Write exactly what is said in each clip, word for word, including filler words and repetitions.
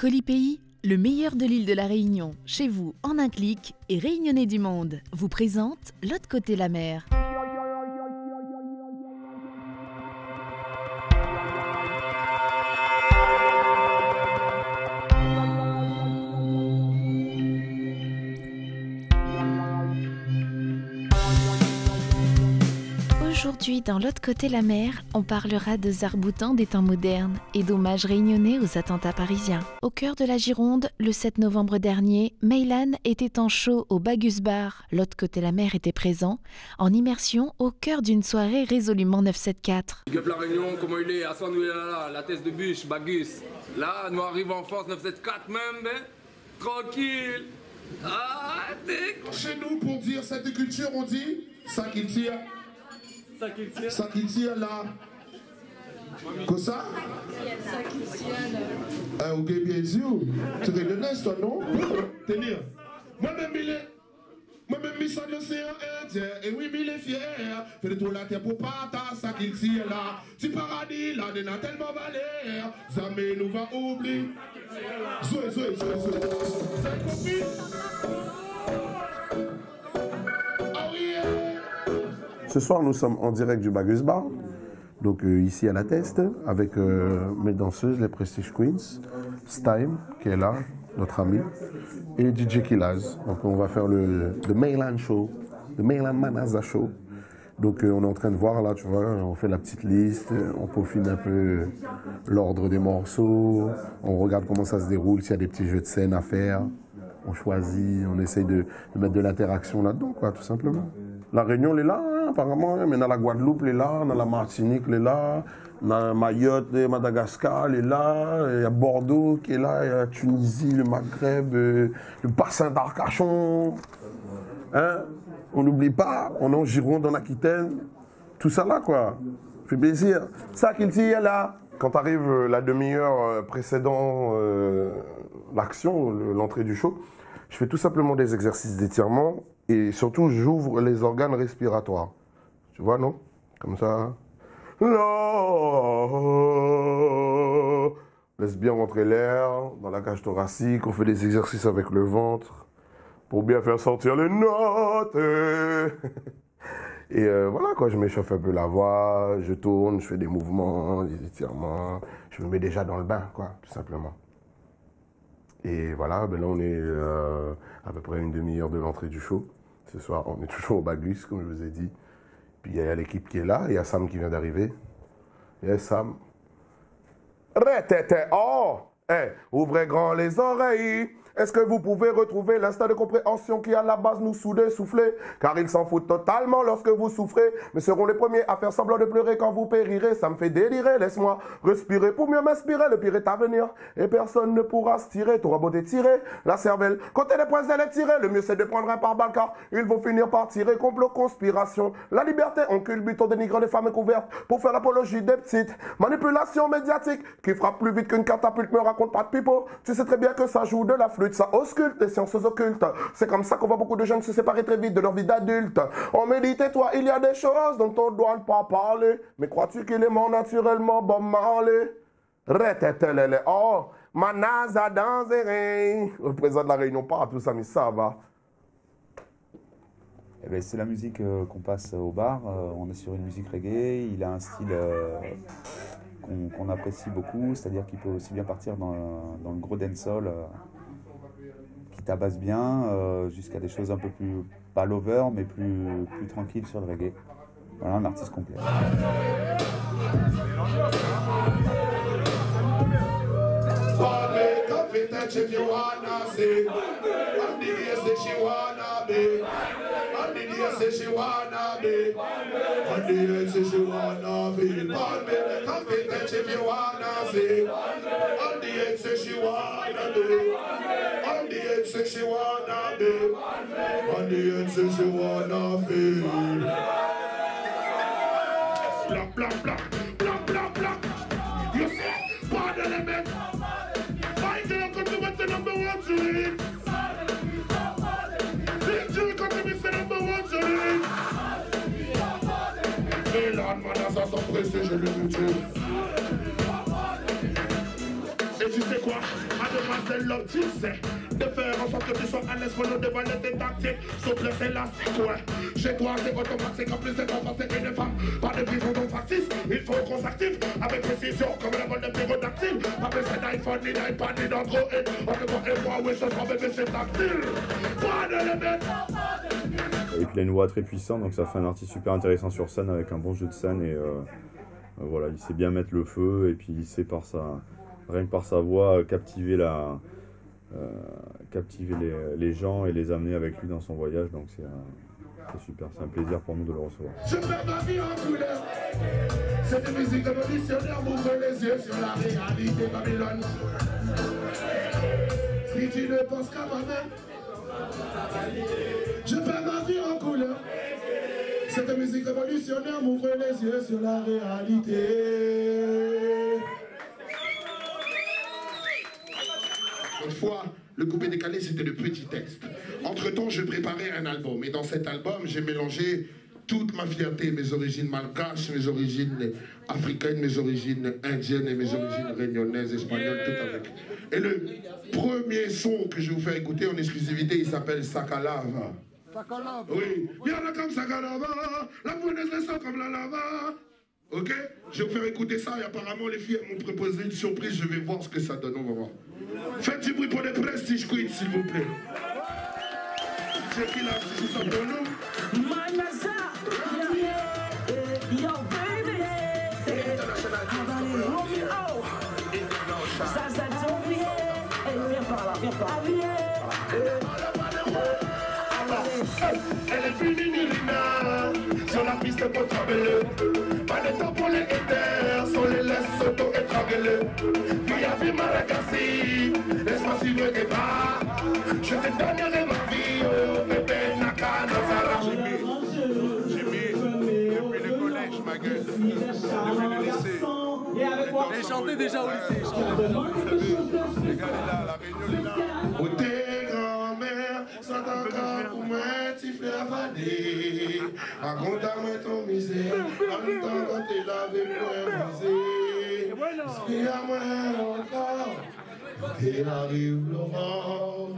Colis Pays, le meilleur de l'île de la Réunion, chez vous en un clic, et Réunionnais du Monde vous présente L'autre côté la mer. Aujourd'hui, dans L'autre côté la mer, on parlera de arc-boutant des temps modernes et d'hommages réunionnais aux attentats parisiens. Au cœur de la Gironde, le sept novembre dernier, Meylan était en show au Bagus Bar. L'autre côté la mer était présent, en immersion au cœur d'une soirée résolument neuf sept quatre. Big up La Réunion, koman i lé ? Aswar nou lé la, la, la tèt de bish, Bagus. La, nou ariv an fors, neuf sept quatre mèm, bin, trankil. Ah, té... Chez nous, pour dire cette culture, on dit ça qu'il tire. Ça qu'il tire. Ça qu'il tire là. Kosa ? Ça qu'il tire là. Eh, ou gingn bien di, ou. Tu es de l'Est, toi, non ? Tenir. Moin mèm, mi lé Moin mèm mi sort loséan Indien, é wi mi lé fièr. Fé le tour la tèr pou partaj sa kiltir la. Ti paradi la néna tèlman valèr. Zamé nou va oubli. Zoué, zoué, zoué, zoué. Sa i konpri ? Oh yeah ! Ce soir, nous sommes en direct du Bagus Bar. Donc, euh, ici à La Teste, avec, euh, mes danseuses, les Prestige Queens, Stime, qui est là, notre ami, et D J Killaz. Donc, on va faire le, le Meylan Show, le Meylan Manaza Show. Donc, euh, on est en train de voir là, tu vois, on fait la petite liste, on peaufine un peu l'ordre des morceaux, on regarde comment ça se déroule, s'il y a des petits jeux de scène à faire. On choisit, on essaye de, de mettre de l'interaction là-dedans, quoi, tout simplement. La Réunion, lé la, hein, apparemment, hein, mé na la Guadeloupe, lé la, na la Martinique, lé la, na Mayotte, lé Madagascar, lé la, il y a Bordeaux qui est là, il y a la Tunisie, le Maghreb, euh, le bassin d'Arcachon. Hein ? On n'oublie pas, on est en Gironde, en Aquitaine. Tout sa la, quoi. Fé plézir. Sa kiltir la. Quand arrive, euh, la demi-heure, euh, précédant, euh, l'action, le, l'entrée du show, je fais tout simplement des exercices d'étirement et surtout, j'ouvre les organes respiratoires. Tu vois, non ? Comme ça. Là. Laisse bien rentrer l'air dans la cage thoracique, on fait des exercices avec le ventre pour bien faire sortir les notes. Et, euh, voilà quoi, je m'échauffe un peu la voix, je tourne, je fais des mouvements, des étirements, je me mets déjà dans le bain, quoi, tout simplement. Et voilà, ben là on est, euh, à peu près une demi-heure de l'entrée du show. Ce soir, on est toujours au Bagus, comme je vous ai dit. Puis il y a l'équipe qui est là, il y a Sam qui vient d'arriver. Yes, Sam. Rétété, oh ! Eh, ouvrez grand les oreilles. Est-ce que vous pouvez retrouver l'instinct de compréhension qui à la base nous soude, souffle ? Car ils s'en foutent totalement lorsque vous souffrez, mais seront les premiers à faire semblant de pleurer quand vous périrez. Ça me fait délirer, laisse-moi respirer pour mieux m'inspirer. Le pire est à venir et personne ne pourra se tirer. T'auras beau t'étirer la cervelle, quand t'es les points à les tirer, le mieux c'est de prendre un pare-balles car ils vont finir par tirer. Complot, conspiration, la liberté en culbute en dénigrant les femmes couvertes pour faire l'apologie des petites manipulations médiatiques qui frappent plus vite qu'une catapulte. Me raconte pas de pipeau, tu sais très bien que ça joue de la flûte, ça ausculte les sciences occultes. C'est comme ça qu'on voit beaucoup de jeunes se séparer très vite de leur vie d'adulte. On me dit, tais-toi, il y a des choses dont on doit ne pas parler. Mais crois-tu qu'il est mort naturellement, Bob Marley ? Rétété lélé, oh, Manaza danzéré. Représente La Réunion partout, Samy, ça va. Eh ben, c'est la musique, euh, qu'on passe au bar. Euh, on est sur une musique reggae. Il a un style, euh, qu'on, qu'on apprécie beaucoup, c'est-à-dire qu'il peut aussi bien partir dans, dans le gros dancehall, euh, qui tabasse bien, euh, jusqu'à des choses un peu plus, pas lover, mais plus, plus tranquilles sur le reggae. Voilà, un artiste complet. Call me confidential if you wanna see. On the air say she wanna be. On the air say she wanna be. On the air say she wanna be. Call me confidential if you wanna see. On the air say she wanna be. On the air say she wanna be. On the air say she wanna be. Bla, bla, bla. Bla, bla, bla. You see? Bad element. My girl, come to me, say number one to it. Big G, come to me, say number one to it. Meylan Manaza, sans prestige, je le retire. Et C'est quoi, mademoiselle, l'objectif, c'est de faire en sorte que tu sois à l'aise pour nous dévoiler tes tactiques. Souplesse élastique, ouais. Chez toi, c'est automatique. En plus d'être en face, t'es une femme. Pas de vision, donc factice. Il faut qu'on s'active avec précision, comme la voile de ptérodactyle. Pas besoin d'iPhone, ni d'iPad, ni d'Android. Entre toi et moi, oui, ce sera bébé, c'est tactile. Pas de limite. Et puis il a une voix très puissante, donc ça fait un artiste super intéressant sur scène avec un bon jeu de scène et, euh, euh, voilà, il sait bien mettre le feu et puis il sait par sa, rien que par sa voix, euh, captiver la, euh, captiver les, les gens et les amener avec lui dans son voyage. Donc c'est un, c'est super, c'est un plaisir pour nous de le recevoir. Je perds ma vie en couleur. Cette musique révolutionnaire m'ouvre les yeux sur la réalité, Babylone. Si tu ne penses qu'à toi-même, je perds ma vie en couleur. Cette musique révolutionnaire m'ouvre les yeux sur la réalité. Autrefois, le coupé décalé, c'était le petit texte. Entre-temps, je préparais un album. Et dans cet album, j'ai mélangé toute ma fierté, mes origines malgaches, mes origines africaines, mes origines indiennes et mes origines réunionnaises, espagnoles, tout avec. Et le premier son que je vais vous faire écouter en exclusivité, il s'appelle Sakalava. Sakalava. Oui. Bien là comme Sakalava, la fournaise descend comme la lava. Ok ? Je vais vous faire écouter ça et apparemment les filles m'ont proposé une surprise, je vais voir ce que ça donne, on va voir. Faites du bruit pour les Prestige Queens, s'il vous plaît. C'est qui là ? C'est ça pour nous ? Manaza. Yo, baby. International. Zaza, don't be. Hey, viens par là, viens par là. Alors, elle est finie, Nirina, sur la piste pour trembler. Pas de temps pour les haters, on les laisse s'auto-étrangler. Via via Maracasi, laisse-moi suivre tes pas. Je te donnerai ma vie, oh bébé, Naka Nazara. Jimmy, Jimmy, depuis le collège, ma gueule, depuis le lycée. Et chantait déjà au lycée, chantait. Regarde là, la Réunion est là. Oté granmèr, sa tanka pou moin ti flèr vadé. Rakont amoin ton mizèr, antan kan té lavé pou moin manzé. Esplik amoin ankor, té ariv Loran.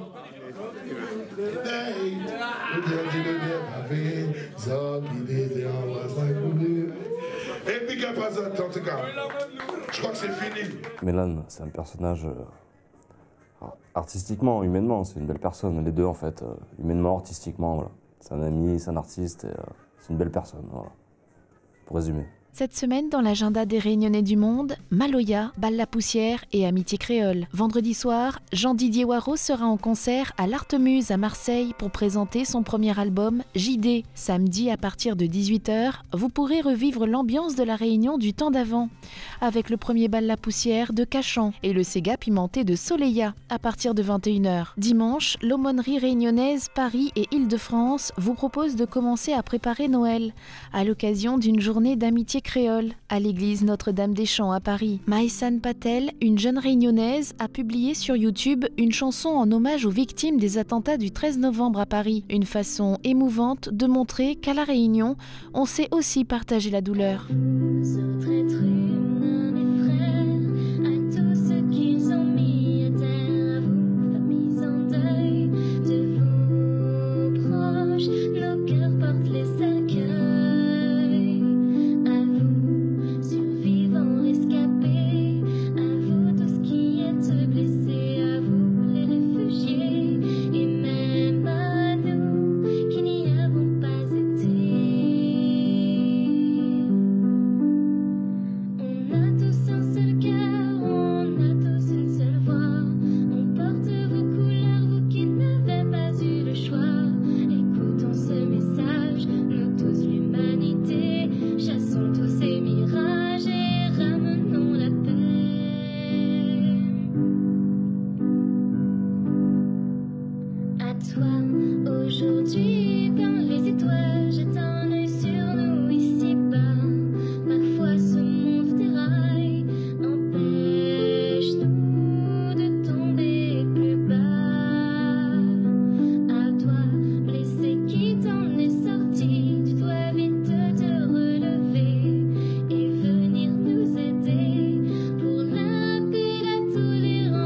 Hey, ou bien di le bien pavé, zot ki té an bas la koulèr. Et big up à zot, en tout cas. Je crois que c'est fini. Mélan, c'est un personnage, euh, artistiquement, humainement, c'est une belle personne. Les deux, en fait, euh, humainement, artistiquement, voilà. C'est un ami, c'est un artiste, et, euh, c'est une belle personne, voilà. Pour résumer. Cette semaine, dans l'agenda des Réunionnais du monde, Maloya, Bal la Poussière et Amitié Créole. Vendredi soir, Jean-Didier Waro sera en concert à l'Artemuse à Marseille pour présenter son premier album, J D. Samedi, à partir de dix-huit heures, vous pourrez revivre l'ambiance de la Réunion du temps d'avant, avec le premier Bal la Poussière de Cachan et le séga pimenté de Soleya à partir de vingt et une heures. Dimanche, l'aumônerie réunionnaise Paris et Île-de-France vous propose de commencer à préparer Noël à l'occasion d'une journée d'amitié créole à l'église Notre-Dame des Champs à Paris. Maïsan Patel, une jeune réunionnaise, a publié sur YouTube une chanson en hommage aux victimes des attentats du treize novembre à Paris. Une façon émouvante de montrer qu'à La Réunion, on sait aussi partager la douleur. Vous autres êtres humains, mes frères, à tous ceux qu'ils ont mis à terre, à vous, familles en deuil, de vos proches, nos cœurs portent les cercueils. À vous, survivants, rescapés, à vous tous qui êtes blessés, à vous les réfugiés, et même à nous qui n'y avons pas été. On a tous un seul cœur, on a tous une seule voix. On porte vos couleurs, vous qui n'avez pas eu le choix. Écoutons ce message, nous tous l'humanité. Chassons tous ces mirages et ramenons la paix. À toi, aujourd'hui, dans les étoiles, jette un œil sur nous ici-bas. Parfois ce monde déraille, empêche-nous de tomber plus bas. À toi, blessé qui t'en est sorti, tu dois vite te relever et venir nous aider pour la paix, la tolérance.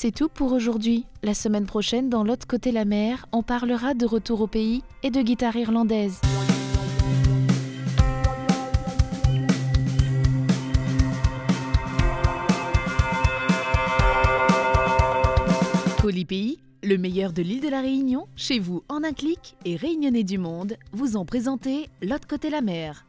C'est tout pour aujourd'hui. La semaine prochaine, dans L'autre côté la mer, on parlera de retour au pays et de guitare irlandaise. Koli Péi, le meilleur de l'île de la Réunion, chez vous en un clic, et Réunionnais du Monde vous ont présenté L'autre côté la mer.